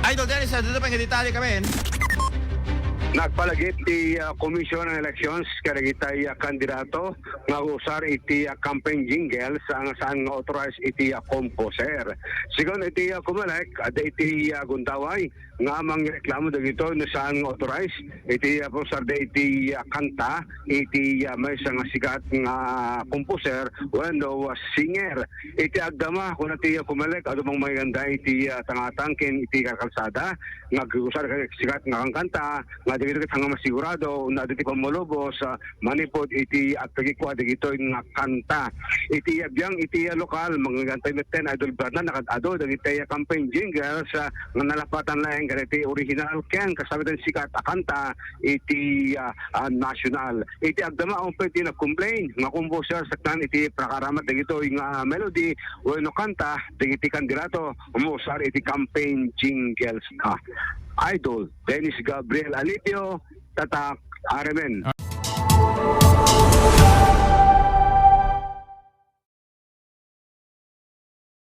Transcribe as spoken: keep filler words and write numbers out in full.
Idol Dennis, adda pay nga detalye kami. Nagpalagip ti, ah, Commission on Elections kadagiti, ah, kandidato nga usar iti, ah, campaign jingles, ah, nga saan nga authorized iti, ah, composer. Sigun iti, ah, Comelec, adda iti, ah, gundaway nga mangreklamo dagitoy no saan nga authorized iti, ah, pausarda iti, ah, kanta iti, ah, maysa nga sikat nga composer wenno, ah, singer. Iti agdama, kuna ti, ah, Comelec, adu pay mangiganda iti, ah, tangatang ken iti kalkalsada nga agusar ken sikat nga kanta nga dagitoy ket saan nga masigurado no adda ti pammulobos, ah, manipud iti agpakikua dagitoy nga kanta. Iti biang iti, ah, lokal, mangigantay metten, Idol Bernard, nakaad-adu dagiti, ah, campaign jingles, ah, nga nalapatan laeng kadagiti original ken kasla met ti sikat a kanta iti, ah, ah, national. Iti agdama, awan pay ti nag-complain nga composer saktan iti pakaramat dagitoy nga melody wenno kanta dagiti kandidato nga usar iti campaign jingles na. Idol Dennis Gabriel Alipio, Tatak R M N.